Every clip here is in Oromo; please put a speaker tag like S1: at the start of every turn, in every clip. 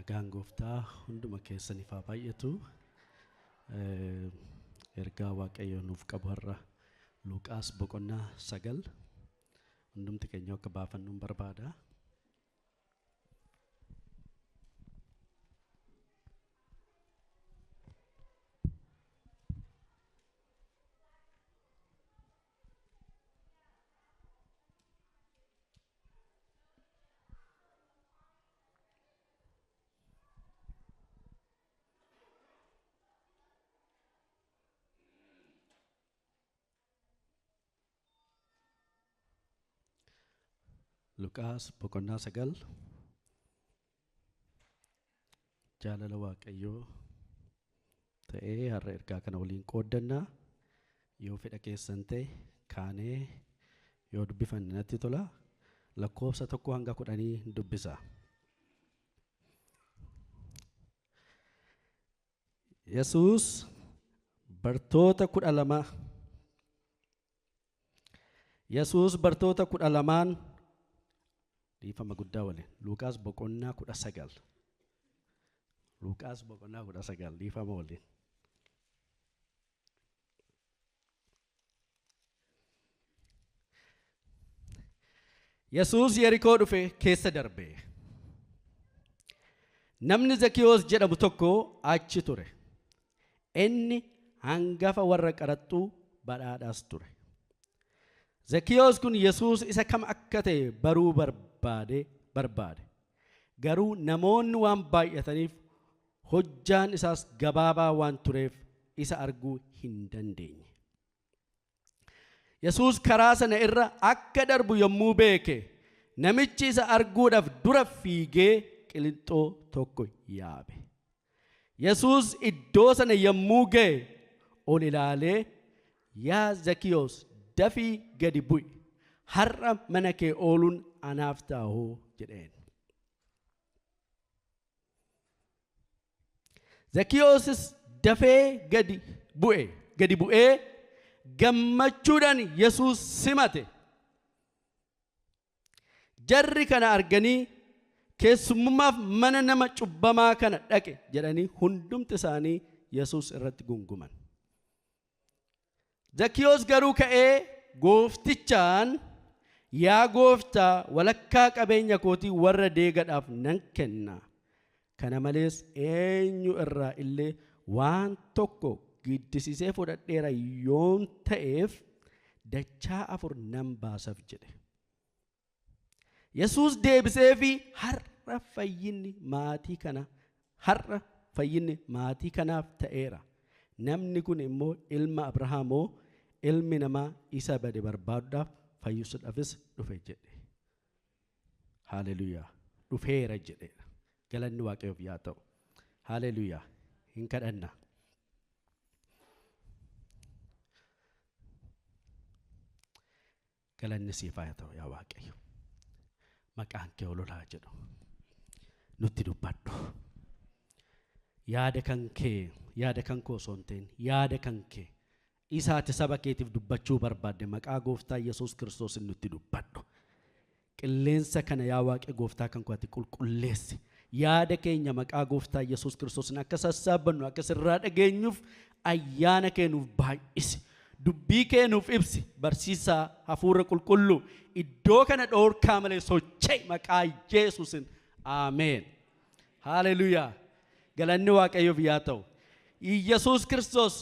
S1: Nagaan gooftaa hunduma keessaniif haa baay'atu. Ergaa Waaqayyo nuuf qabu har'a Luqaas boqonnaa 9 hundumti keenya akka baafannuun barbaada. Luqaas boqonnaa 9 jaalala Waaqayyoo ta'ee har'a ergaa kana waliin qooddannaa. Yoo fedha keessan ta'e kaanee yoo dubbifanne natti tola. Lakkoofsa 1 hanga 10 dubbisa. Yesuus bartoota 12 Yesuus bartoota 12 dhiifama guddaa waliin Luqaas boqonnaa 19 Luqaas boqonnaa 19 dhiifama waliin. Yesuus Yerikoo dhufe keessa darbe. Namni Zakiyoos jedhamu tokko achi ture. Inni hangafa warra qaraxxuu badhaadhaas ture. Zakiyoos kun Yesuus isa kam akka ta'e baruu barbaade. Garuu namoonni waan baay'ataniif hojjaan isaas gabaabaa waan tureef isa arguu hin dandeenye. Yesuus karaa sana irra akka darbu yommuu beeke namichi isa arguudhaaf dura fiigee qilinxoo tokko yaabe. Yesuus iddoo sana yommuu ga'e ol ilaalee, yaa Zakiyoos dafii gadi bu'i, har'a mana kee ooluun anaaf ta'oo jedheen. Zakiyoosis dafee gadi bu'ee gammachuudhaan Yesuus simate. Jarri kana arganii keessummummaaf mana nama cubbamaa kana dhaqe jedhanii hundumti isaanii Yesuus irratti gunguman. Zakiyoos garuu ka'ee gooftichaan, yaa gooftaa walakkaa qabeenya kootii warra deegadhaaf nan kenna. Kana malees eenyu irraa illee waan tokko giddisiisee fudhadheera yoon ta'eef dachaa 4 nan baasaf jedhe. Yesuus deebiseefi har'a fayyinni maatii kana har'a fayyinni maatii kanaaf ta'eera. Namni kun immoo ilma Abrahaamoo ilmi namaa isa bade barbaaduudhaaf fayyisuudhaafis dhufe jedhe. Haleluuyaa. Dhufeera jedheera. Galanni Waaqayyoof yaa ta'u. Haleluuyaa. Hin kadhanna. Galanni siif haa ta'u yaa Waaqayyo. Maqaan kee ol haa jedhu. Nutti dubbadhu. Yaada kan kee, yaada kan koo osoo hin ta'in, yaada kan kee isaati saba keetiif dubbachuu barbaadde maqaa gooftaa Yesuus Kiristoos nutti dubbadhu. Qilleensa kana yaa Waaqe gooftaa kan koo ati qulqulleessi. Yaada keenya maqaa gooftaa Yesuus Kiristoos akka sassaabbannu akka sirraa dhageenyuuf ayyaana kee nuuf baay'isi. Dubbii kee nuuf ibsi. Barsiisaa hafuura qulqulluu iddoo kana dhoorkaa malee socho'i maqaa Yesuusin. Ameen. Haleluuyaa. Galanni Waaqayyoof yaa ta'u. Yesuus Kiristoos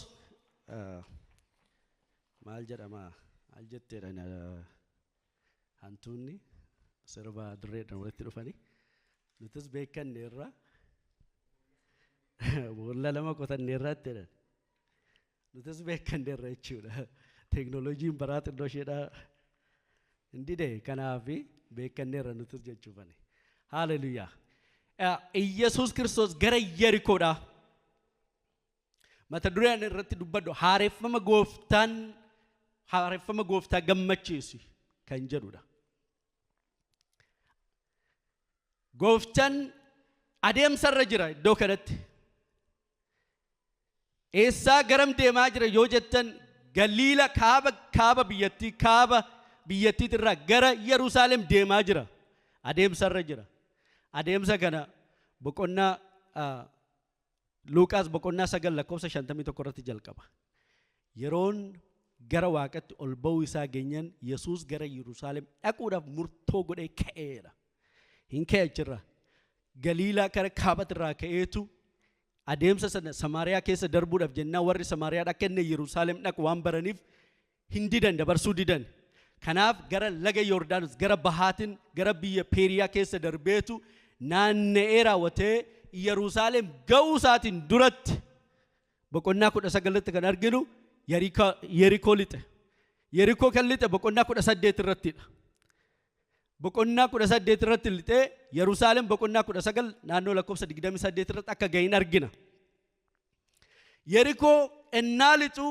S1: maal jedhama? Maal jetteedha hantuunni sirba dirreedhaan walitti dhufanii nutis beekanneerra boolla lama qotanneerra jedhan nutis beekanneerra jechuudha. Teeknooloojiin baraa xinnoo isheedhaa hin dide kanaaf beekanneerra nutis jechuufani. Haleluuyaa. Iyyasuus Kiristoos gara Yerikoodhaa. Mata dureen irratti dubbadhu haareffama gooftaa gammachiisu kan jedhudha. Gooftaan adeemsarra jira iddoo kanatti. Eessaa garam deemaa jira yoo jettan Galiila kaaba biyyattii kaaba biyyattiitirraa gara Yerusaalem deemaa jira. Adeemsarra jira. Adeemsa kana Boqonnaa Luuqaas boqonnaa 9 lakkoofsa 51 irratti jalqaba. Yeroon gara waaqatti ol ba'uu isaa geenyaan Yesuus gara Yerusaalem dhaquudhaaf murtoo godhee ka'eera. Hin ka'e achirra. Galiilaa kara kaabatirraa ka'eetu adeemsa sana Samaariyaa keessa darbuudhaaf jennaan warri Samaariyaa akka inni Yerusaalem dhaqu waan baraniif hin didan, dabarsuu didan. Kanaaf gara laga Yordaanos gara bahaatiin gara biyya Peeriyaa keessa darbeetu naanna'ee raawwatee Yerusaalem ga'uu isaatiin duratti boqonnaa 19tti kan arginu Yerikoo lixe. Yerikoo kan lixe boqonnaa 18 irrattidha. Boqonnaa 18 irratti lixee Yerusaalem boqonnaa 19 naannoo lakkoofsa 28 irratti akka ga'in argina. Yerikoo ennaa lixu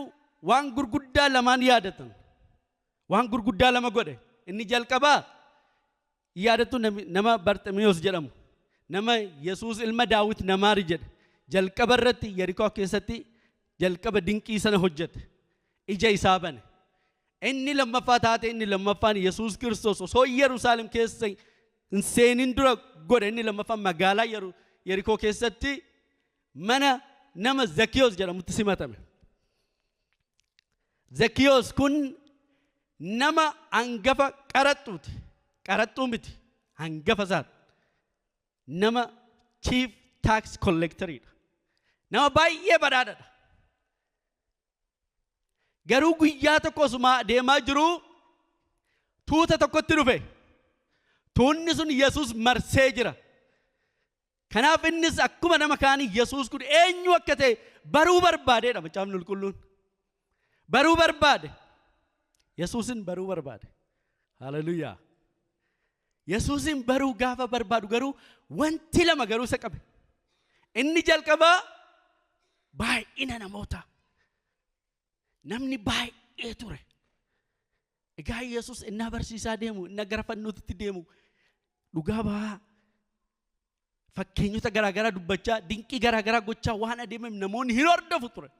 S1: waan gurguddaa lamaan yaadatan. Waan gurguddaa lama godhe. Inni jalqabaa yaadattu nama Barximiyoos jedhamu. Nama Yesuus ilma Daawit namaari jedhe. Jalqaba irratti Yerikoo keessatti jalqaba dinqii sana hojjete. Ija isaa bane. Inni lammaffaa taate inni lammaffaan Yesuus Kiristoos osoo Yerusaalem keessa hin seenin dura godhe. Inni lammaffaan magaalaa Yerikoo keessatti mana nama Zakiyoos jedhamutti simatame. Zakiyoos kun nama hangafa qaraxxuuti. Qaraxxuu miti, hangafa isaati. Nama chief tax collectoridha. Nama baay'ee badhaadhadha. Garuu guyyaa tokko osuma deemaa jiruu tuuta tokkotti dhufe. Tuunni sun Yesuus marsee jira. Kanaaf innis akkuma nama kaanii Yesuus kun eenyu akka ta'e baruu barbaadeedha macaafni qulqulluun. Baruu barbaade. Yesuusin baruu barbaade. Haleluuyaa. Yesuusin baruu gaafa barbaadu garuu wanti lama garuu isa qabe. Inni jalqabaa baay'ina namootaa. Namni baay'ee ture. Egaa Yesuus innaa barsiisaa deemu, innaa gara fannootti deemu, dhugaa ba'aa fakkeenyota garaagaraa dubbachaa, dinqii garaagaraa gochaa waan adeemeef namoonni hin hordofu ture.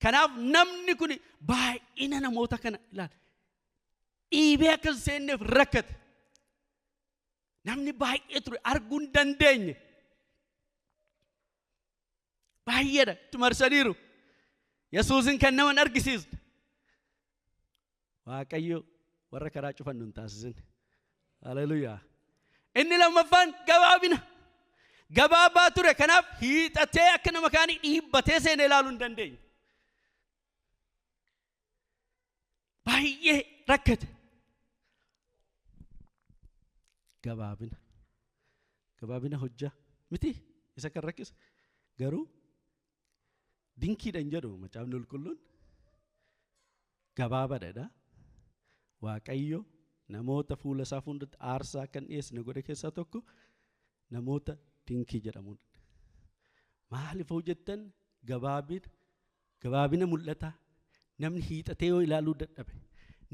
S1: Kanaaf namni kun baay'ina namoota kana ilaala. Dhiibee akka hin seenneef rakkate. Namni baay'ee ture, arguu hin dandeenye. Baay'eedha, itti marsaniiru. Yesuusin kan nama hin argisiisne. Waaqayyo warra karaa cufan nu hin taasisin. Haleluuyaa. Inni lammaffaan gabaabina. Gabaabaa ture, kanaaf hiixatee akka nama kaanii dhiibbatee seenee ilaaluu hin dandeenye. Baay'ee rakkate. Gabaabina. Gabaabina hojjaa miti isa kan rakkise. Garuu dinkiidha hin jedhu macaafni qulqulluun. Gabaabaadha. Waaqayyo namoota fuula isaa fuulduratti aarsaa kan dhiyeessine godhe keessaa tokko namoota dinkii jedhamuudha. Maaliif hojjettan gabaabina mul'ata. Namni hiixatee yoo ilaaluu dadhabe,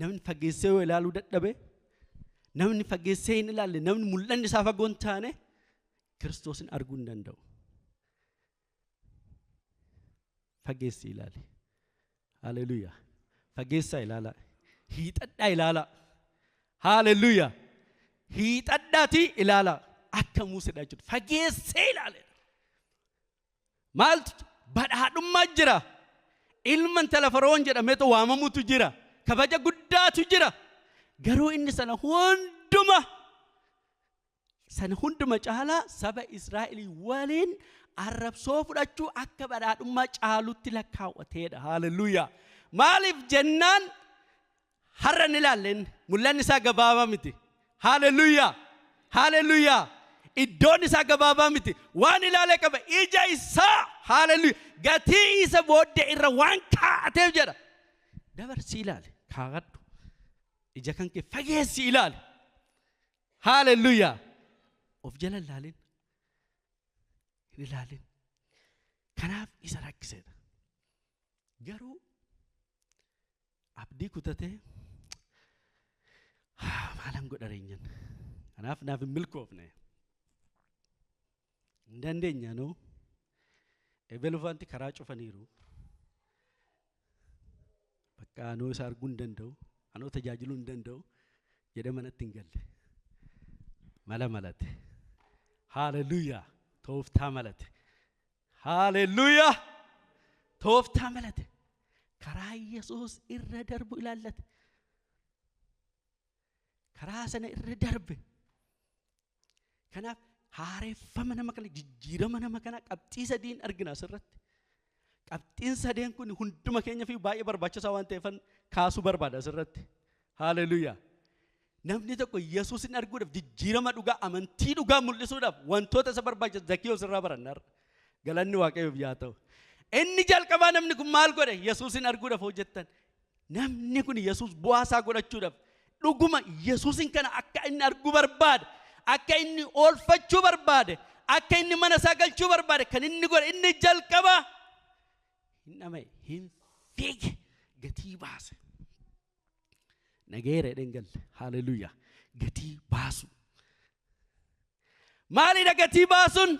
S1: namni fageessee yoo ilaaluu dadhabe, namni fageessee hin ilaalle, namni mul'anni isaa fagoo hin taane Kiristoosin arguu hin danda'u. Fageessi ilaali. Haleluuyaa. Fageessaa ilaalaa. Hiixadhaa ilaalaa. Haleluuyaa. Hiixadhaatii ilaalaa. Akka Museedha jechuudha. Fageessee ilaale. Maaltu badhaadhummaa jira. Ilma intala Fara'oon jedhameetu waamamutu jira. Kabaja guddaatu jira. Garuu inni sana hunduma caalaa saba Israa'elii waliin arrabsoo fudhachuu akka badhaadhummaa caalutti lakkaawwateedha. Haleluuyaa. Maaliif jennaan har'a ni ilaalleen mul'anni isaa gabaabaa miti. Haleluuyaa. Haleluuyaa. Iddoon isaa gabaabaa miti. Waan ilaalee qaba. Ija isaa. Haleluuyaa. Gatii isa booddee irra waan kaa'ateef jedha. Dabarsii ilaali. Kaa'adhu. Ija kan kee fageessi ilaali. Haleluuyaa. Of jala ilaalin. Hin ilaalin. Kanaaf isa rakkiseedha. Garuu abdii kutatee maalan godha reenyan. Kanaaf naaf hin milkoofne. Hin dandeenya noo. Ebelufaanti karaa cufaniiru. Bakka anoo isa arguu hin danda'u, anoo tajaajiluu hin danda'u jedhee manatti hin galle. Mala malate. Haleluuyaa. Tooftaa malate. Haaleluyyaa! Tooftaa malate. Karaa Yesuus irra darbu ilaallate. Karaa sana irra darbe. Kanaaf haareffama nama kana, jijjiirama nama kana qabxii sadiin argina asirratti. Qabxiin sadeen kun hunduma keenya fi baay'ee barbaachisaa waan ta'eefan kaasuu barbaada asirratti. Haaleluyyaa! Namni tokko Yesuusin arguudhaaf, jijjiirama dhugaa, amantii dhugaa mul'isuudhaaf wantoota isa barbaachisan Zakkiyoos irraa baranna har'a. Galanni Waaqayyoof yaa ta'u. Inni jalqabaa namni kun maal godhe Yesuusin arguudhaaf hojjettan? Namni kun Yesuus bu'aa isaa godhachuudhaaf dhuguma Yesuusin kana akka inni arguu barbaade, akka inni oolfachuu barbaade, akka inni mana isaa galchuu barbaade kan inni godhe inni jalqabaa hin dhama'e, hin fiige, gatii baase. Nageera jedheen galle. Haaleluyyaa. Gatii baasu. Maalidha gatii baasuun?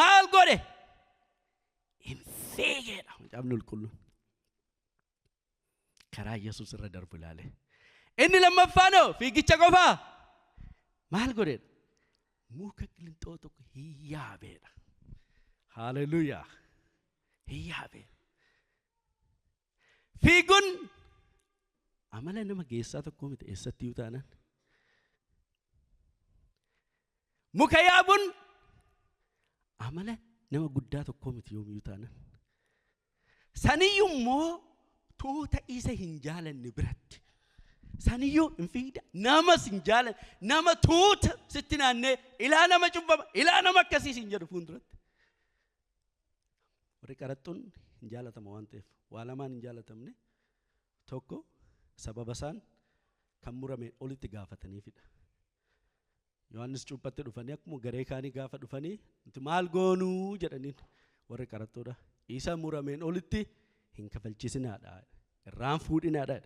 S1: Maal godhe? Hin fiigeedha. Macaafni Qulqulluun. Karaa Yesuus irra darbu ilaale. Inni lammaffaan hoo fiigicha qofaa? Maal godheedha? Muka qilxoo tokko hin yaabeedha. Haaleluyyaa. Hin yaabee. Fiiguun amala nama geessaa tokko miti eessatti iyyuu taanaan. Muka yaabuun amala nama guddaa tokko miti yoomiyyuu taanaan. Saniyyuu immoo tuuta isa hin jaalanne biratti. Saniyyuu hin fiigda, namas hin jaalanne, nama tuuta sitti naannee ilaa nama cubbama, ilaa nama akkasii siin jedhu fuulduratti. Warri qaraxxuun hin jaalatama waan ta'eef waa lamaan hin jaalatamne. Tokko, sababa isaan kan murame olitti gaafataniifidha. Yohaannis cuuphatti dhufanii akkuma garee kaanii gaafa dhufanii nuti maal goonuu jedhaniin warri qaraxxuudha. Isa murameen olitti hin kafalchisinaadha. Irraan fuudhinaadha.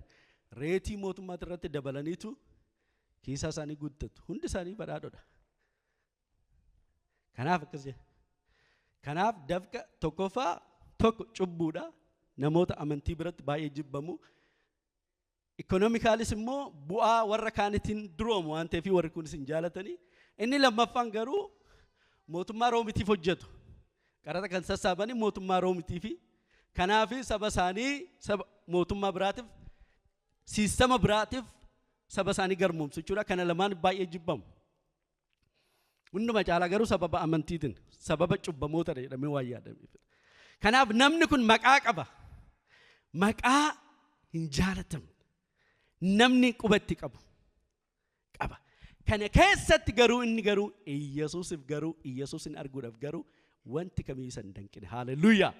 S1: Reetii mootummaatti irratti dabalaniitu kiisaa isaanii guuttatu. Hundi isaanii badhaadhodha. Kanaaf akkas jedha. Kanaaf dafqa tokkoffaa, tokko cubbuudha. Namoota amantii biratti baay'ee jibbamu. Economically immoo bu'aa warra kaanitiin duroomu waan ta'eef warri kunis hin jaalatanii. Inni lammaffaan garuu mootummaa Roomitiif hojjetu. Qaraxa kan sassaabanii mootummaa Roomitiifi. Kanaaf saba isaanii saba mootummaa biraatiif, siistama biraatiif saba isaanii garmoomsu jechuudha. Kana lamaan baay'ee jibbamu. Hunduma caalaa garuu sababa amantiitiin, sababa cubbamoota jedhamee waan yaadameef. Kanaaf namni kun maqaa qaba. Maqaa hin jaalatamne. Namni qubatti qabu qaba. Kana keessatti garuu inni garuu Iyyasuusiif garuu Iyyasuusin arguudhaaf garuu wanti kamii isa hin danqine. Haaleluyyaa.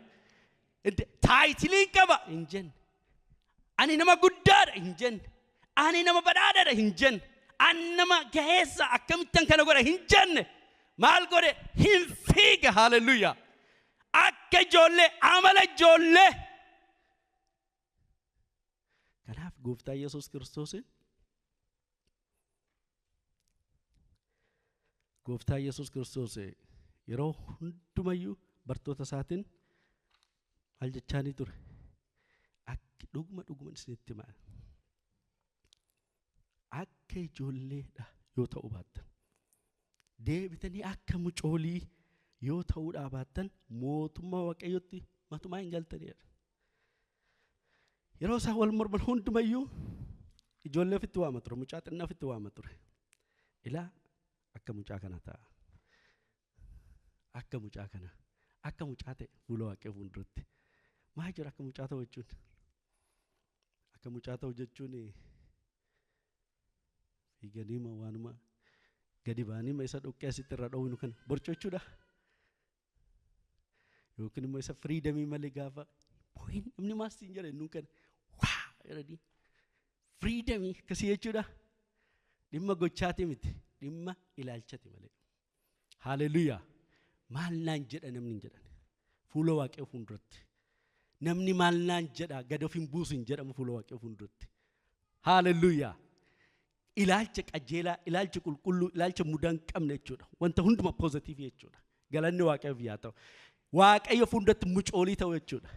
S1: Title qaba hin jenne. Ani nama guddaadha hin jenne. Ani nama badhaadhaadha hin jenne. Ani nama gaheessa akkamittan kana godha hin jenne. Maal godhe? Hin fiiga. Haaleluyyaa. Akka ijoollee, amala ijoollee. Kanaaf Gooftaa Yesuus Kiristoosiin, Gooftaa Yesuus Kiristoos yeroo hundumayyuu bartoota isaatiin maal jechaanii ture? Akka dhuguma dhuguma isinitti hima. Akka ijoolleedha yoo ta'uu baattan, deebitanii akka mucoolii yoo ta'uudhaa baattan, mootummaa Waaqayyootti matumaa hin galtanidha. Yeroo isaan wal morman hundumayyuu ijoollee ofitti waama ture, mucaa xinnaa ofitti waama ture. Ilaa, akka mucaa kana ta'a. Akka mucaa kana, akka mucaa ta'e fuula Waaqayyoo fuulduratti. Maal jira akka mucaa ta'u jechuun? Akka mucaa ta'u jechuun fiiganiima waanuma gadi ba'aniima isa dhoqqee asitti irra dhowwinu kana borcoo jechuudha. Yookiin immoo isa freedom malee gaafa boo'in namni maal siin jedha innuun kana waa jedhanii freedom akkasii jechuudha. Dhimma gochaati miti, dhimma ilaalchati malee. Haaleluyyaa. Maal naan jedha namni hin jedhan. Fuula Waaqayyoo fuulduratti. Namni maal naan jedha gad of hin buusu hin jedhamu fuula Waaqayyoo fuulduratti. Haaleluyyaa. Ilaalcha qajeelaa, ilaalcha qulqulluu, ilaalcha mudaa hin qabne jechuudha. Wanta hunduma positive jechuudha. Galanni Waaqayyoof yaa ta'u. Waaqayyo fuulduratti mucoolii ta'u jechuudha.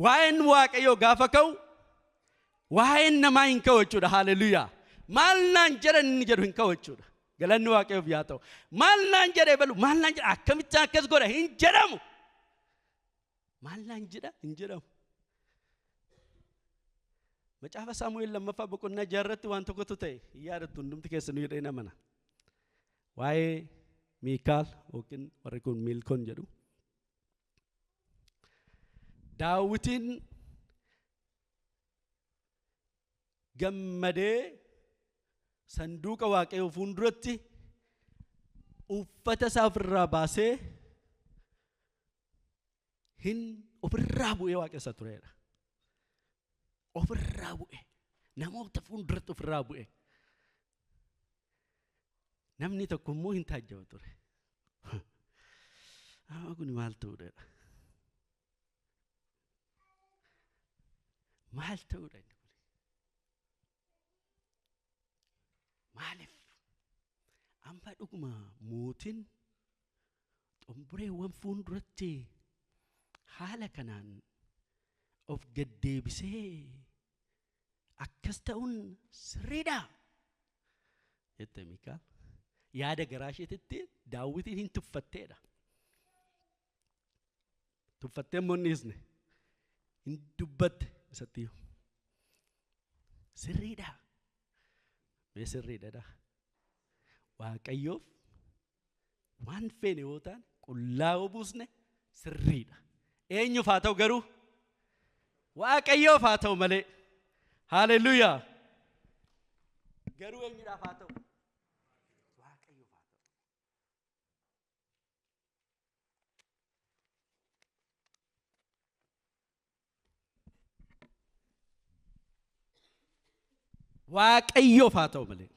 S1: Waa'een Waaqayyoo gaafa ka'u waa'een namaa hin ka'u jechuudha. Haaleluyyaa. Maal naan jedhan inni jedhu hin ka'u jechuudha. Galanni Waaqayyoof yaa ta'u. Maal naan jedhee balu, maal naan jedha, akkamitti akkas godha hin jedhamu. Maal naan jedha hin jedhamu. Macaafa Saamu'eel lammaffaa boqonnaa jaarratti waan tokkotu ta'e hin yaadattu hundumti keessanuu jedhee namana. Waa'ee Miikaal yookiin warri kun Miilkoon jedhu. Daawitiin gammadee sanduuqa Waaqayyoo fuulduratti uffata isaa ofirraa baasee hin ofirraa bu'ee waaqessa turedha. Ofirraa bu'e. Namoota fuulduratti ofirraa bu'e. Namni tokko immoo hin taajjaba ture. Amma kun maal ta'uudha? Maal ta'uudha inni kun? Maaliif? Amma dhuguma mootiin xomboreewwan fuulduratti haala kanaan of gaddeebisee akkas ta'uun sirriidha jette Miikaal. Yaada garaa isheetitti Daawitiin hin tuffatteedha. Tuffattee immoo hin dhiisne. Hin dubbatte isatti. Sirriidha. Mee sirriidha. Waaqayyoof waan feene yoo taane qullaa yoo buusne sirriidha. Eenyuuf haa ta'u garuu? Waaqayyoof haa ta'u malee. Haaleluyyaa. Garuu eenyudhaaf haa ta'u? Waaqayyoof haa ta'u. Waaqayyoof haa ta'u malee.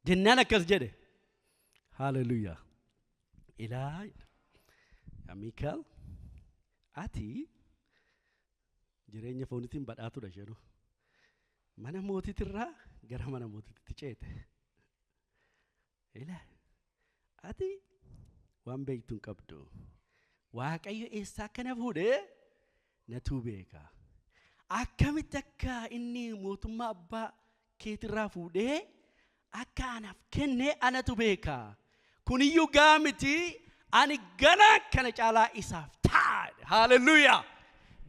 S1: Jennaan akkas jedhe. Haaleluyyaa. Ilaa yaa Miikaal, ati jireenya fooniitiin badhaatuudha isheenuu. Mana mootiitirraa gara mana mootiitti ceete. Ilaa ati waan beektu hin qabdu. Waaqayyo eessaa akkana fuudhee natuu beeka. Akkamitti akka inni mootummaa abbaa keetirraa fuudhee akka anaaf kenne anatu beeka. Kuniyyuu gaa miti, ani ganaan kana caalaa isaaf ta'a. Haaleluyyaa.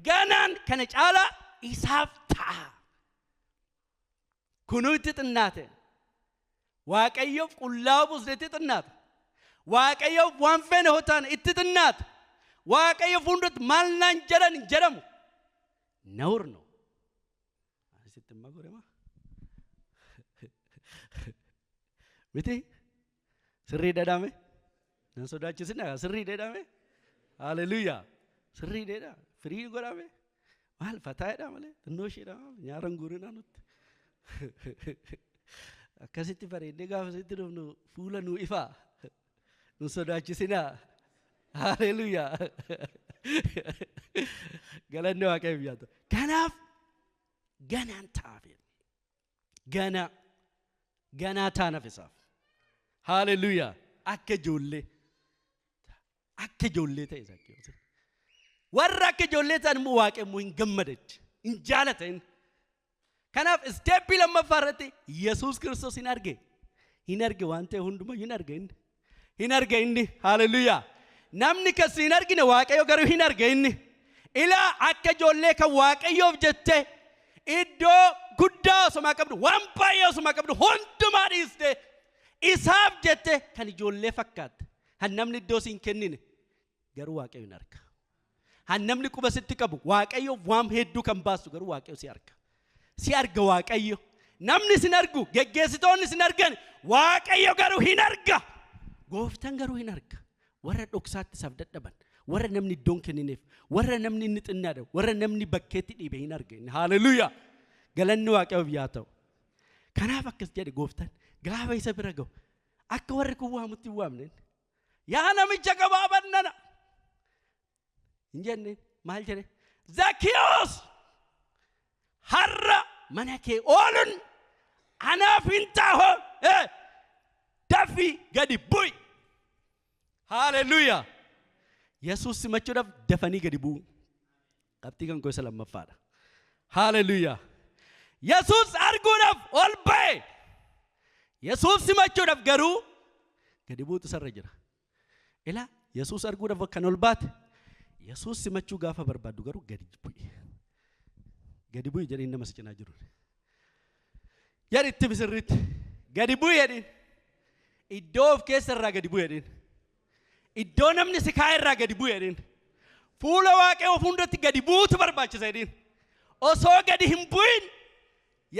S1: Ganaan kana caalaa isaaf ta'a. Kunuu itti xinnaate. Waaqayyoof qullaa buusne itti xinnaata. Waaqayyoof waan feene hoo taane itti xinnaata. Waaqayyo fuulduratti maal naan jedhan hin jedhamu. Nawur no. Asitti immoo godhama. Miti sirrii dhadhame. Nan sodaachisina sirrii dhadhame. Haaleluyyaa. Sirrii dhadha. Firii godhame. Maal fataa jedha malee xinnoo isheedha nyaara hin guurinaa nutti. Akkasitti bareeddee gaafa sitti dhufnu fuula nu ifaa. Nu sodaachisinaa. Haaleluyyaa. Galanni Waaqayyoof yaa ta'u. Kanaaf ganaan ta'aaf. Ganaa. Ganaa taanaaf isaaf. Haaleluyyaa. Akka ijoollee. Akka ijoollee ta'e Zakkiyoos. Warra akka ijoollee ta'an immoo Waaqayyo immoo hin gammadachi. Hin jaalata inni. Kanaaf isteeppii lammaffaa irratti Yesuus Kiristoos hin arge. Hin arge waan ta'e hundumayyuu hin arge inni. Hin arge inni. Haaleluyyaa. Namni kasi hin argine Waaqayyo garuu hin arge inni. Ilaa akka ijoollee kan Waaqayyoof jettee iddoo guddaa osumaa qabdu, waan baay'ee osumaa qabdu hundumaa dhiiste isaaf jette kan ijoollee fakkaatte. Kan namni iddoo siin kennine garuu Waaqayyo hin arga. Kan namni quba sitti qabu Waaqayyo waan hedduu kan baastu garuu Waaqayyo si arga. Si arga Waaqayyo. Namni sin argu, geggeessitoonni sin argan, Waaqayyo garuu hin arga. Gooftaan garuu hin arga. Warra dhoksaatti isaaf dadhaban, warra namni iddoon kennineef, warra namni inni xinnaadha, warra namni bakkeetti dhiibe hin arga inni. Haaleluyyaa. Galanni Waaqayyoof yaa ta'u. Kanaaf akkas jedhe gooftaan gaafa isa bira ga'u akka warri kun waamutti hin waamne. Yaa namicha gabaabannana. Hin jenne maal jedhe? Zakiyoos har'a mana kee ooluun anaaf hin ta'u. Dafii gadi bu'i. Haaleluyyaa. Yesuus simachuudhaaf dafanii gadi bu'u. Qabxii kan koo isa lammaffaadha. Haaleluyyaa. Yesuus arguudhaaf ol ba'e. Yesuus simachuudhaaf garuu Gadi buutu sarra jira. Ilaa Yesuus arguudhaaf kan ol baate Yesuus simachuu gaafa barbaaddu garuu gadi bu'i. Gadi bu'i jedheen nama si cinaa jiru. Jedhi itti misirriitti gadi bu'i jedheen. Iddoo of keessa irraa gadi bu'i jedheen. Iddoo namni si kaa'e irraa gadi bu'i jedheen. Fuula Waaqayyoo fuulduratti gadi buutu barbaachisa jedheen. Osoo gadi hin bu'in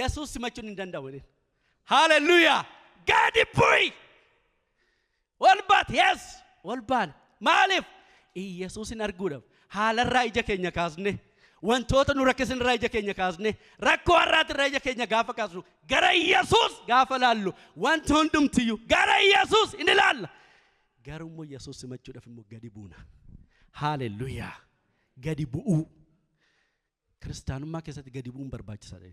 S1: Yesuus simachuun hin danda'u jedheen. Haaleluyyaa! Gadi bu'i! Ol baate yes! Ol baane. Maaliif? Yesuusin arguudhaaf haalarraa ija keenya kaasne wantoota nu rakkisan irraa ija keenya kaasne rakkoo har'aati irraa ija keenya gaafa kaasnu gara Yesuus gaafa laallu wanti hundumtiyyuu gara Yesuus in ilaalla. Garuu immoo Yesuus simachuudhaaf immoo gadi buuna. Haaleluyyaa! Gadi bu'uu. Kiristaanummaa keessatti gadi bu'uun barbaachisaadha.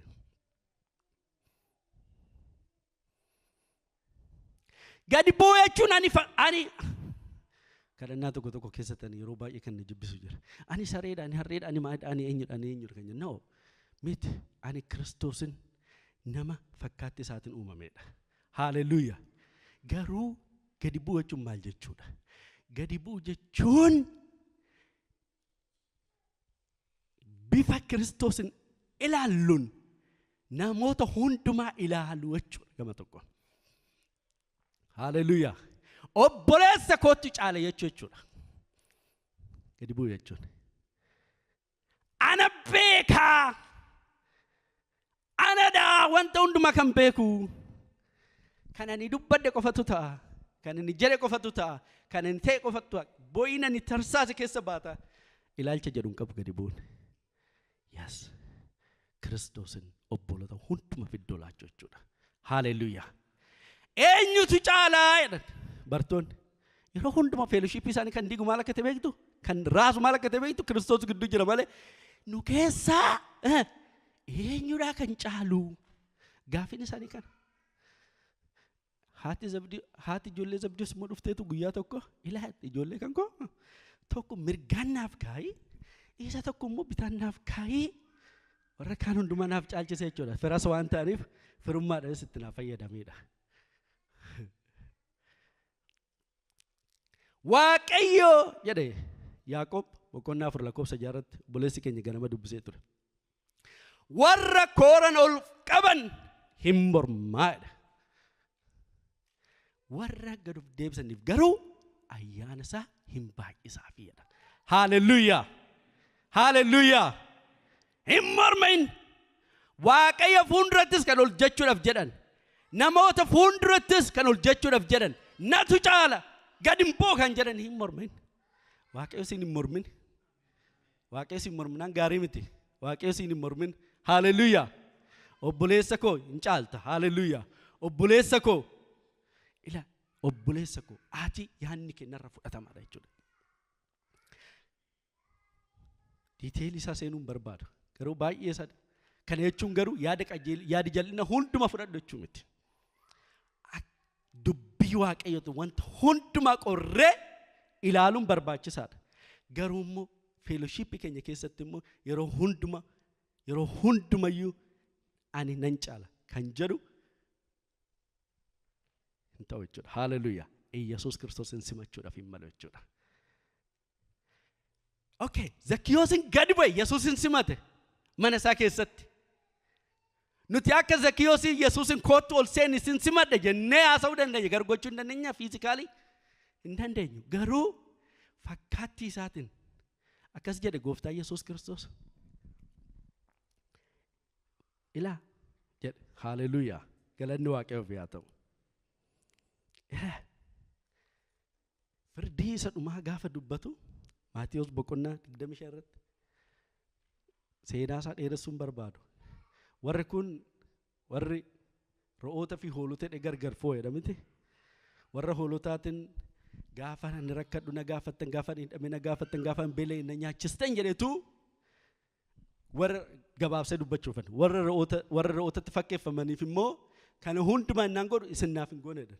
S1: Gadi bu'uu jechuun ani kadhannaa tokko tokko keessatti ani yeroo baay'ee kan na jibbisu jira. Ani sareedha, ani harreedha, ani maalidha, ani eenyudha, ani eenyudha kan jennu. No, miti. Ani Kiristoosin nama fakkaatti isaatiin uumamedha. Haaleluyyaa. Garuu gadi bu'uu jechuun maal jechuudha? Gadi bu'uu jechuun bifa Kiristoosin ilaalluun namoota hundumaa ilaaluu jechuudha gama tokkoon. Haaleluyyaa. Obboleessa kootti caala jechuudha. Gadi bu'uu jechuun. Ana beekaa. Anadhaa wanta hundumaa kan beeku. Kan ani dubbadhe qofatu ta'a. Kan ani jedhe qofatu ta'a. Kan ani ta'e qofatu ta'a. Boo'in ani tarsaase keessa baata. Ilaalcha jedhu hin qabu gadi bu'uun. Yes. Kiristoosin obbolota hundumaaf iddoo laachuu jechuudha. Haaleluyyaa. Eenyutu caalaa jedhan bartoonni. Yeroo hundumaa feeloshiippii isaanii kan diigu maal akka ta'e beektu? Kan raasu maal akka ta'e beektu? Kiristoos gidduu jira malee nu keessaa eenyudhaa kan caalu? Gaaffiin isaanii kana. Haati ijoollee Zabdiis immoo dhufteetu guyyaa tokko ilaa ijoollee kan koo tokko mirgaan naaf kaayii isa tokko immoo bitaan naaf kaayii warra kaan hundumaa naaf caalchise jechuudha. Firas waan ta'aniif firummaadhaanis itti naaf fayyadamedha. Waaqayyo jedhe Yaaqoob boqonnaa 4 lakkoofsa 6 irratti obboleessi keenya ganama dubbisee ture. Warra kooran ol qaban hin mormaa jedha. Warra gad of deebisaniif garuu ayyaana isaa hin baay'isaafi jedha. Haaleluyyaa! Haaleluyyaa! Hin mormin! Waaqayyo fuuldurattis kan ol jechuudhaaf jedhan. Namoota fuuldurattis kan ol jechuudhaaf jedhan. Natu caala! Gad hin bu'u kan jedhan hin mormin. Waaqayyo siin hin mormin. Waaqayyo siin morminaan gaarii miti. Waaqayyo siin hin mormin. Haaleluyyaa! Obboleessa koo hin caalta. Haaleluyyaa! Obboleessa koo ila obboleessa koo ati yaadni kee narra fudhatamaadha jechuudha. Diiteelii isaa seenuu hin barbaadu. Garuu baay'ee isaa kana jechuun garuu yaada yaada jal'ina hunduma fudhadhu jechuu miti. Dubbii Waaqayyootu wanta hundumaa qorree ilaaluun barbaachisaadha. Garuu immoo feeloshiippii keenya keessatti immoo yeroo hundumayyuu ani nan caala kan jedhu hin ta'u jechuudha. Haaleluyyaa. Iyyasuus Kiristoosin simachuudhaaf hin malu jechuudha. Okay, Zakkiyoosin gadi bu'e Yesuusin simate mana isaa keessatti. Nuti akka Zakkiyoosii Yesuusin kootu ol seeni sin simadhe jennee haasa'uu dandeenya. Garuu gochuu hin dandeenya fiizikaalii hin dandeenyu. Garuu fakkaattii isaatiin akkas jedhe gooftaa Yesuus Kiristoos. Ilaa jedhe. Haaleluyyaa. Galanni Waaqayyoof haa ta'u. Ilaa firdii isa dhumaa gaafa dubbatu Maatiyos boqonnaa 25 irratti seenaa isaa dheeressuun barbaadu. Warri kun warri re'oota fi hoolota jedhe gargar foo'edha miti. Warra hoolotaatiin gaafa ani rakkadhu na gaafattan, gaafa ani hidhame na gaafattan, gaafa ani beela'e na nyaachistan jedhetu warra gabaabsee dubbachuufan. Warra re'ootatti fakkeeffamaniif immoo kana hundumaa innaan godhu isin naaf hin goone jedhan.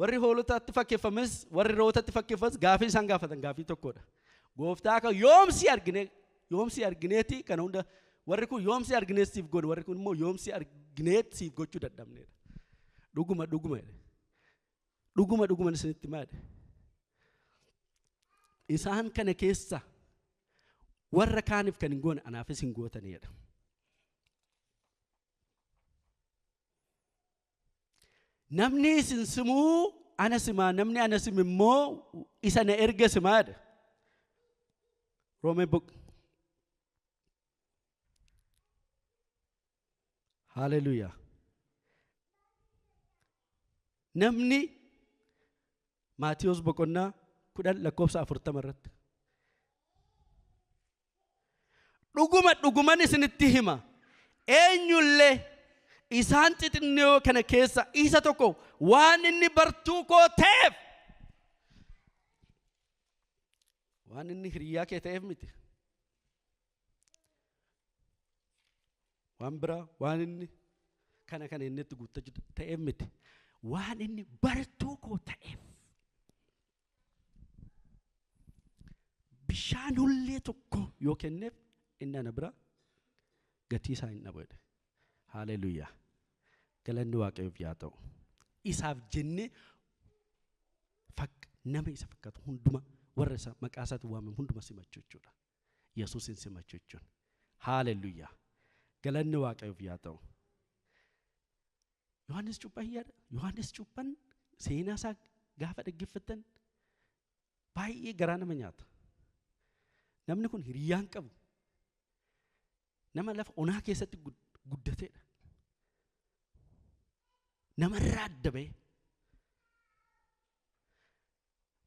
S1: Warri hoolotaatti fakkeeffames warri re'ootatti fakkeeffames gaafii isaan gaafatan gaafii tokkodha. Gooftaa kan yoomsi argineeti kana hunda warri kun yoomsi argineet siif godhu warri kun immoo yoomsi argineet siif gochuu dadhabneedha. Dhuguma dhuguma jedhe. Dhuguma dhuguman isinitti himaa jedhe. Isaan kana keessa warra kaaniif kan hin goone anaafis hin gootanii jedha. Namni isin simuu ana simaa, namni ana simu immoo isa na erge simaa jedha. Roomee boq. Haleluuyaa. Namni Maatiyos boqonnaa 10 lakkoofsa 40 irratti. Dhuguma dhuguman isinitti hima. Eenyullee isaan xixinnoo kana keessa isa tokko waan inni bartuu koo ta'eef, waan inni hiriyyaa kee ta'eef miti. Waan biraa waan inni kana kana inni itti guuttachuu ta'eef miti. Waan inni bartuu koo ta'eef. Bishaan hullee tokko yoo kenneef inni ana bira gatii isaa hin dhabu jedhe. Haleluuyaa. Galanni Waaqayyoof yaa ta'u. Isaaf jennee nama isa fakkaatu hunduma warra isa maqaa isaatti waamamu hunduma simachuu jechuudha. Yesuusin simachuu jechuun. Haleluuyaa. Galanni Waaqayyoof yaa ta'u. Yohaannis Cuuphaan yaada. Yohaannis Cuuphaan seenaa isaa gaafa dhaggeeffattan baay'ee garaa nama nyaata. Namni kun hiriyaa hin qabu. Nama lafa onaa keessatti guddateedha. Namarraa adda ba'e.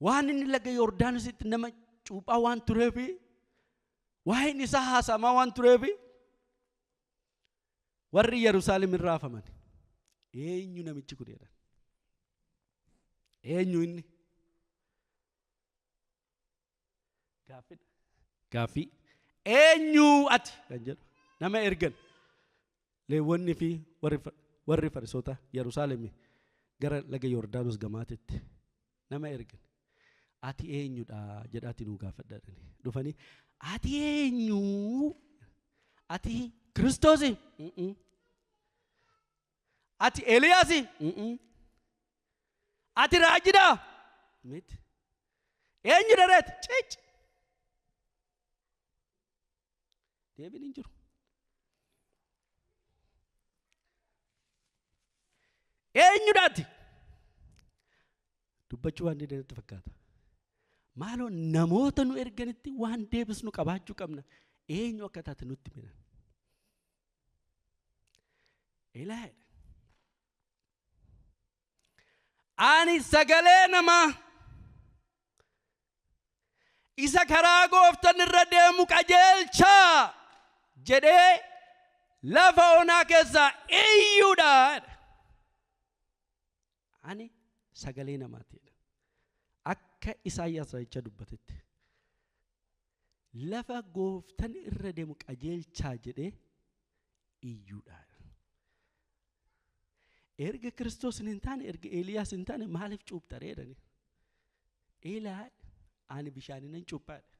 S1: Waan inni laga Yordaanositti nama cuuphaa waan tureefi, waa'een isaa haasamaa waan tureefi, warri Yerusaalem irraa raafaman. Eenyu namichi kun jedhan? Eenyu inni? Gaaffiidha. Gaaffii. Eenyu ati kan jedhu nama ergan. Leewwonni fi warri Fariisota Yerusaalem gara laga Yordaanos gamaatitti nama ergan. Ati eenyudha jedhaati nuu gaafadha jedhanii dhufanii, ati eenyu? Ati Kiristoosi? Ati Eeliyaasi? Ati raajidhaa? Miti. Eenyudha reeti? Cic. Deebiin hin jiru. Eenyudha ati? Dubbachuu waan didanitti fakkaata. Maaloo namoota nu erganitti waan deebisnu qabaachuu qabna. Eenyu akka taate nutti himi. Ilaa jedhe. Ani sagalee namaa isa karaa gooftan irra deemu qajeelchaa jedhee lafa onaa keessaa iyyuudha. Ani sagalee namaatiidha. Akka Isaayyaas raajicha dubbatetti lafa gooftan irra deemu qajeelchaa jedhee iyyuudha. Erga Kiristoos hin taane, erga Eeliyaas hin taane maaliif cuupha ree jedhanii? Eelaa ani bishaaniin nan cuuphaadha.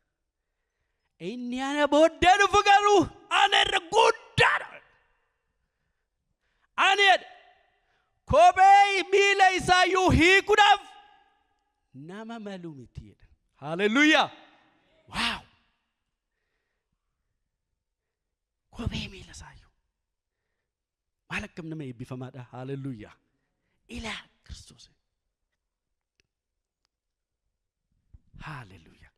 S1: Inni ana booddee dhufu garuu ana irra guddaadha. Ani jedhe kophee miila isaayyuu hiikuudhaaf nama malu miti jedha. Haleluuyaa! Waaw! Kophee miila isaayyuu. Maal akkam nama eebbifamaadha. Haleluuyaa! Ilaa Kiristoos. Haleluuyaa!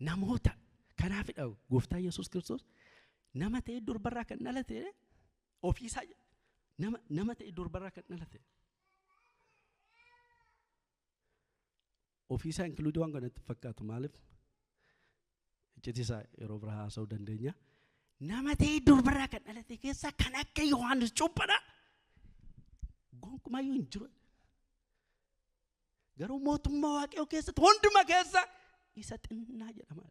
S1: Namoota kanaafidha gooftaa Yesuus Kiristoos nama ta'e durbarraa kan dhalate ofiisaa nama ta'e durbarraa kan dhalate. Ofiisaa inkluudii waan kanatti fakkaatu maaliif? Iccitii isaa yeroo biraa haasa'uu dandeenya. Nama ta'e durbarraa kan dhalate keessaa kan akka Yohaannis cuuphaadha. Gonkumaayyuu hin jiru. Garuu mootummaa Waaqayyoo keessatti hunduma keessa isa xinnaa jedhama.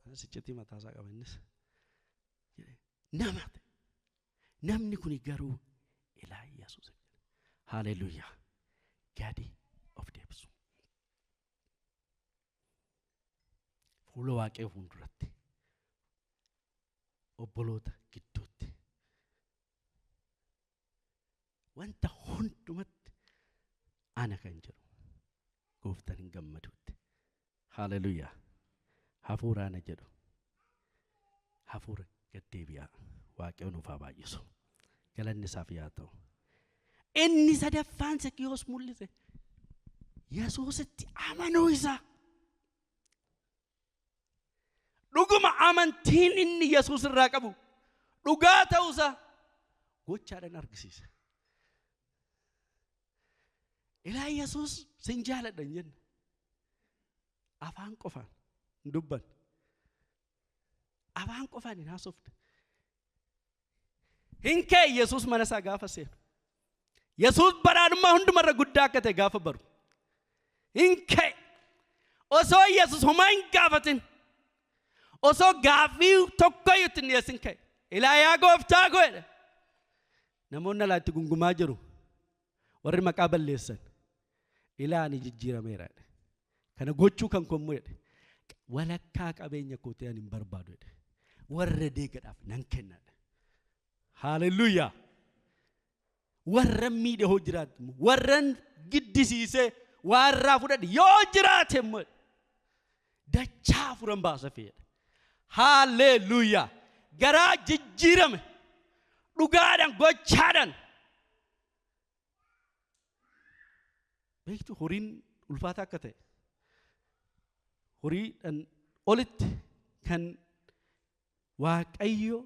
S1: Anis iccitii mataasaa qaba innis. Nama ta'e. Namni kun garuu ilaa Yesuus. Haleluuyaa. Gadi of deebisu. Fuula Waaqayyoo fuulduratti. Obboloota gidduutti. Wanta hundumatti ana kan jedhu gooftaan hin gammaduutti. Haleluuyaa. Hafuura ana jedhu. Hafuura gaddeebi'aa. Waaqayyo nuuf haa baay'isu. Galanni isaaf yaa ta'u. Inni sadaffaan Zakiyoos mul'ise Yesuusitti amanuu isaa. Dhuguma amantiin inni Yesuus irraa qabu dhugaa ta'uusaa gochaadhaan argisiise. Ilaa Yesuus sin jaaladha hin jenne. Afaan qofaan hin dubbanne. Afaan qofaan hin haasofne. Hin ka'e Yesuus mana isaa gaafa seenu. Yesuus badhaadhummaa hundumarra guddaa akka ta'e gaafa baru. Hin ka'e. Osoo Yesuus homaa hin gaafatin. Osoo gaaffii tokko iyyuu itti hin dhiyeessin ka'e. Ilaa yaa gooftaa koo jedhe. Namoonni alaa itti gungumaa jiru. Warri maqaa balleessan. Ilaa ani jijjiirameera jedhe. Kana gochuu kan kommoo jedhe. Walakkaa qabeenya kootii ani hin barbaadu jedhe. Warra deegadhaaf nan kenna jedhe. Haleluuyaa. Warra miidhe hoo jiraate immoo warra giddisiisee waa irraa fudhadhe yoo jiraate immoo dachaa afuran baasa jedhe. Haleluuyaa. Garaa jijjiirame dhugaadhaan gochaadhaan. Beektu horiin ulfaata akka ta'e. Horiidhaan olitti kan Waaqayyo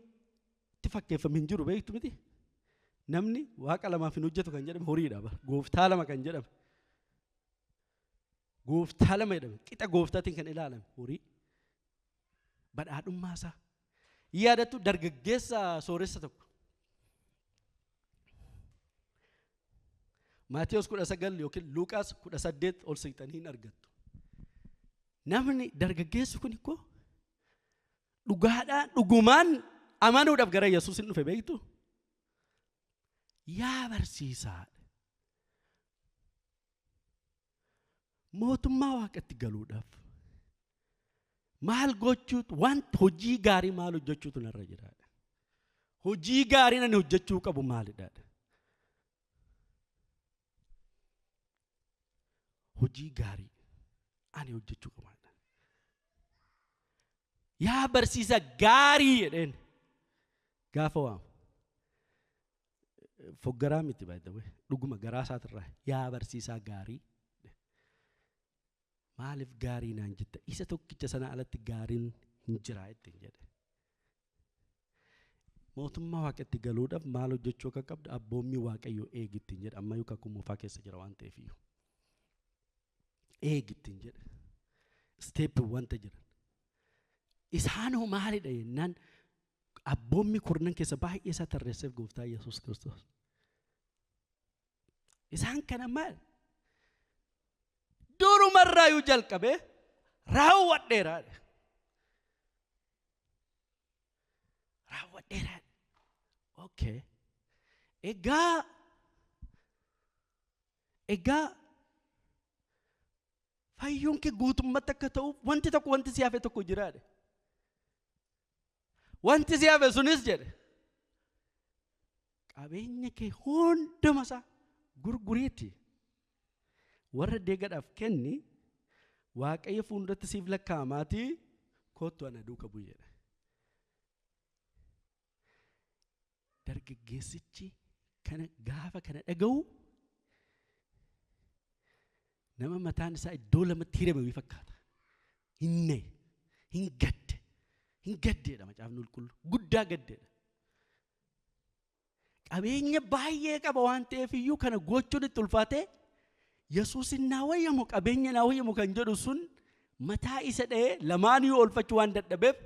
S1: itti fakkeeffame hin jiru beektu miti. Namni waaqa lamaaf hin hojjetu kan jedhame horiidha bara. Gooftaa lama kan jedhame. Gooftaa lama jedhame. Qixa gooftaatiin kan ilaalame horii. Badhaadhummaa isaa. Yaadattu dargaggeessa sooressa tokko. Maatiyos 19 yookiin Luuqaas 18 ol siqxanii hin argattu. Namni dargaggeessi kun ikkoo dhugaadhaan dhugumaan amanuudhaaf gara Yesuus hin dhufe beektu. Yaa barsiisaa, mootummaa waaqatti galuudhaaf maal gochuutu wanta hojii gaarii maal hojjechuutu narra jira? Hojii gaarii ani hojjechuu qabu maalidha? Hojii gaarii ani hojjechuu qabu maalidha? Yaa barsiisa gaarii jedheen gaafa waamu. Foggaraa miti by the way. Dhuguma garaa isaatirraa yaa barsiisaa gaarii. Maaliif gaarii naan jetta? Isa tokkicha sana alatti gaariin hin jiraa ittiin jedhe. Mootummaa waaqatti galuudhaaf maal hojjechuu akka qabdu abboommii Waaqayyoo eegi ittiin jedhe. Ammayyuu kakuu moofaa keessa jira waan ta'eef iyyuu. Eegi ittiin jedhe. Step wanta jiran. Isaanoo maalidha jennaan abboommii kurnan keessa baay'ee isaa tarreesseef gooftaa Yesuus Kiristoos. Isaan kana maal? Durumarraayyuu jalqabee raawwadheera. Raawwadheera. Okay. Egaa fayyuun kee guutummatti akka ta'uuf wanti tokko wanti si hafe tokko jiraadhe. Wanti si hafe sunis jedhe. Qabeenya kee hunduma isaa gurguriiti. Warra deegadhaaf kenni Waaqayyo fuulduratti siif lakkaa'amaatii kottu ana duuka bu'i jedhe. Dargaggeessichi kana gaafa kana dhaga'u nama mataan isaa iddoo lamatti hirame wayii fakkaata. Hin na'e, hin gadde, hin gaddeedha macaafni qulqulluu. Guddaa gaddeedha. Qabeenya baay'ee qaba waan ta'eef iyyuu kana gochuun itti ulfaatee Yesuus naa wayyamu qabeenya naa wayyamu kan jedhu sun mataa isa dha'ee lamaaniyyuu oolfachuu waan dadhabeef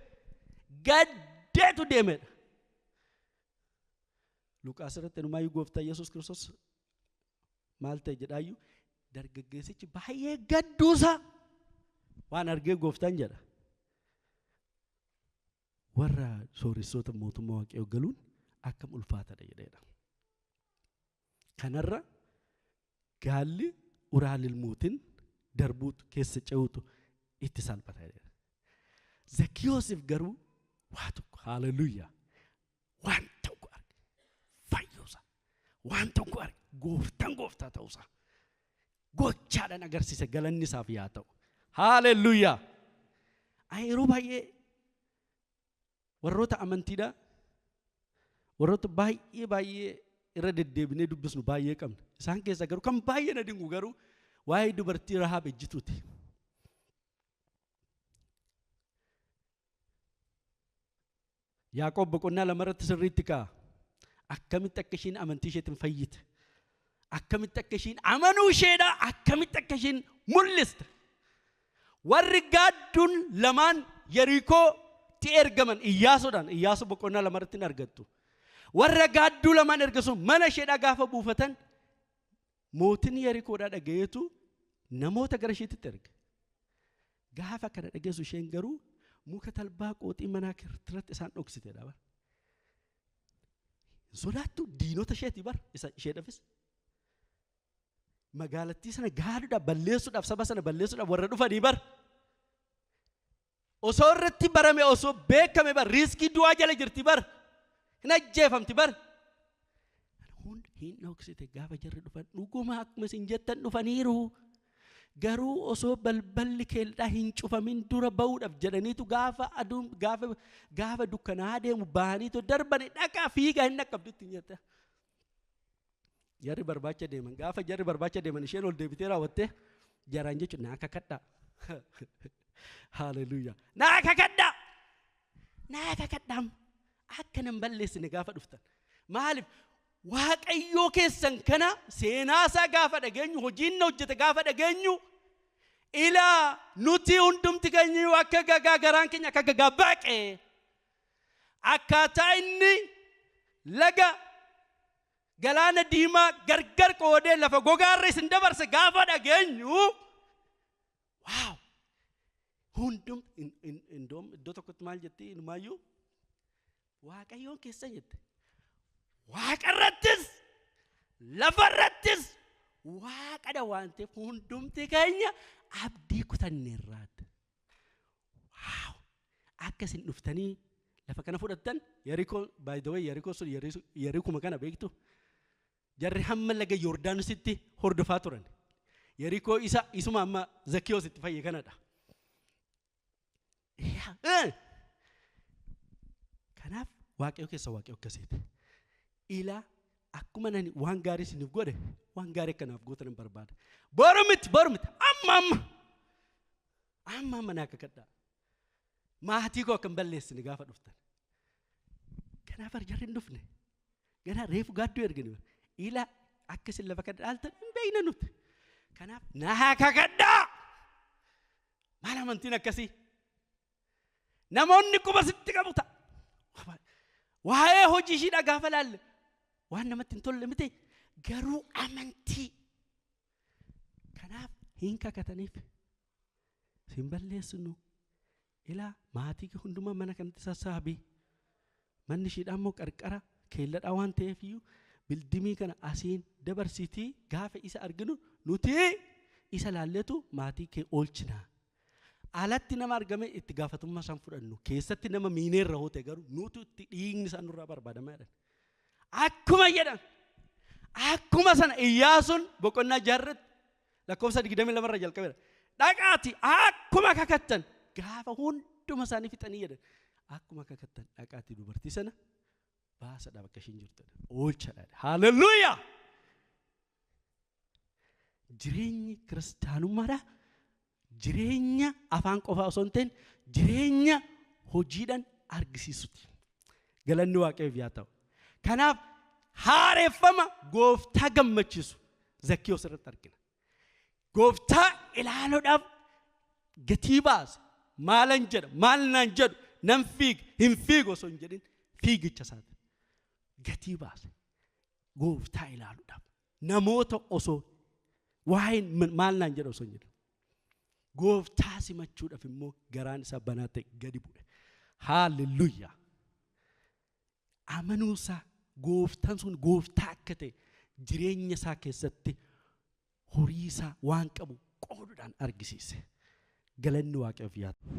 S1: gaddeetu deemedha. Luqaas irratti inumaayyuu gooftaa Yesuus Kiristoos maal ta'e jedhaayyuu dargaggeessichi baay'ee gadduusaa waan argee gooftaan jedha. Warra sooressoota mootummaa waaqayyoo galuun akkam ulfaataadha jedheedha. Kanarra gaalli uraa lilmuutiin darbuutu keessa ce'uutu itti salphata jedheedha. Zakiyoosiif garuu waa tokko haleluuyaa waan tokko arge fayyuusa waan tokko arge. Gooftaan gooftaa ta'uusaa gochaadhaan agarsiise galanni isaaf yaa ta'u. Haaleluyyaa. Yeroo baay'ee warroota amantiidhaa warroota baay'ee baay'ee irra deddeebinee dubbisnu baay'ee qabna. Isaan keessaa garuu kan baay'ee na dinqu garuu waa'ee dubartii Rahaab ejjituuti. Yaaqoob boqonnaa 2 irratti sirriitti kaa'a. Akkamitti akka ishiin amantii isheetiin fayyite. Akkamitti akka ishiin amanuu isheedha. Akkamitti akka ishiin mul'iste. Warri gaadduun lamaan Yerikootti ergaman Iyyaasuudhaan Iyyaasu boqonnaa 2 irratti hin argattu. Warra gaadduu lamaan erga sun mana isheedhaa gaafa buufatan mootiin Yerikoodhaa dhagayeetu namoota gara isheetitti erga. Gaafa kana dhageessu isheen garuu muka talbaa qooxii manaa irratti isaan dhoksiteedha bara. Sodaattu diinota isheetii bara isa isheedhaafis. Magaalattii sana gaaduudhaaf balleessuudhaaf saba sana balleessuudhaaf warra dhufanii bara. Osoo irratti barame osoo beekame bara riiskii du'aa jala jirti bara. Hin ajjeefamti bara. Hunda hin dhoksite gaafa jarri dhufan dhuguma akkuma isin jettan dhufaniiru. Garuu osoo balballi keellaa hin cufamin dura ba'uudhaaf jedhaniitu gaafa aduun gaafa dukkanaa deemu bahaniitu darbanii dhaqaa fiigaa hin dhaqqabdutti hin jette. Jarri barbaacha deeman gaafa jarri barbaacha deeman isheen ol deebitee raawwattee jaraan jechuun naa kakadhaa. Haaleluyyaa. Naa kakadhaa. Naa kakadhaa. Akka nan balleessine gaafa dhuftan. Maaliif Waaqayyoo keessan kana seenaasaa gaafa dhageenyu hojiin hojjete gaafa dhageenyu ilaa nuti hundumti keenya akka gagaa garaan keenya akka gagaa baqee akkaataa inni laga galaana diimaa gargar qoodee lafa gogaarra isin dabarse gaafa dhageenyu waaw hundum indoom iddoo tokkotti maal jetti inumaayyuu Waaqayyoon keessan jette. Waaqarrattis lafarrattis waaqadha waan ta'eef hundumti keenya abdii kutanneerraatti. Waaw! Akka isin dhuftanii lafa kana fudhattan Yerikoo by the way Yerikoo sun Yerikuma kana beektu. Jarri hamma laga Yordaanositti hordofaa turan. Yerikoo isa isuma amma Zakkiyoos itti fayye kanadha. Kanaaf Waaqayyo keessa Waaqayyo akkasiiti. Ilaa akkuma nani waan gaarii isiniif godhe waan gaarii akkanaaf gootan hin barbaada. Boru miti amma amma naa kakadhaa. Maatii koo akka hin balleessine gaafa dhuftan. Kanaaf jarri hin dhufne. Ganaa reefu gaadduu ergine. Ilaa akka isin lafa kana dhaaltan hin beekne nuti. Kanaaf naa kakadhaa. Maal amantiin akkasii? Namoonni quba sitti qabu ta'a. Waa'ee hojii ishiidhaa gaafa laalle waan namatti hin tolle miti garuu amantii. Kanaaf hin kakataniif sin balleessinu ilaa maatii hundumaa mana kanatti sassaabii manni ishiidhaa immoo qarqara keelladhaa waan ta'eef iyyuu bildimii kana asiin dabarsiitii gaafa isa arginu nuti isa laalletu maatii kee oolchinaa. Alatti nama argame itti gaafatummaa isaan fudhannu keessatti nama miineerra hoote garuu nuti itti dhiigni isaan nurraa barbaadama jedhan. Akkuma jedhan akkuma sana Iyyaasuun boqonnaa 6 lakkoofsa 22 irra jalqabeera. Dhaqaati akkuma kakattan gaafa hunduma isaanii fixanii jedhan akkuma kakattan dhaqaati dubartii sana baasadha bakka ishiin jirtudha. Oolchadha. Haaleluyyaa! Jireenyi kiristaanummaadha. Jireenya afaan qofaa osoo hin ta'in jireenya hojiidhaan argisiisuti. Galanni Waaqayyoof yaa ta'u. Kanaaf haareeffama gooftaa gammachiisu Zakkiyoos irratti argina. Gooftaa ilaaluudhaaf gatii baase maalan jedha maal naan jedhu nan fiig hin fiigu osoo hin jedhin fiigicha isaati. Gatii baase gooftaa ilaaluudhaaf namoota osoo waa'een maal naan jedhu osoo hin jedhin. Gooftaa simachuudhaaf immoo garaan isaa banaa ta'e gadi bu'e. Haaleluyyaa. Amanuusaa gooftaan sun gooftaa akka ta'e jireenya isaa keessatti horii isaa waan qabu qooduudhaan argisiise. Galanni Waaqayyoof yaa ta'u.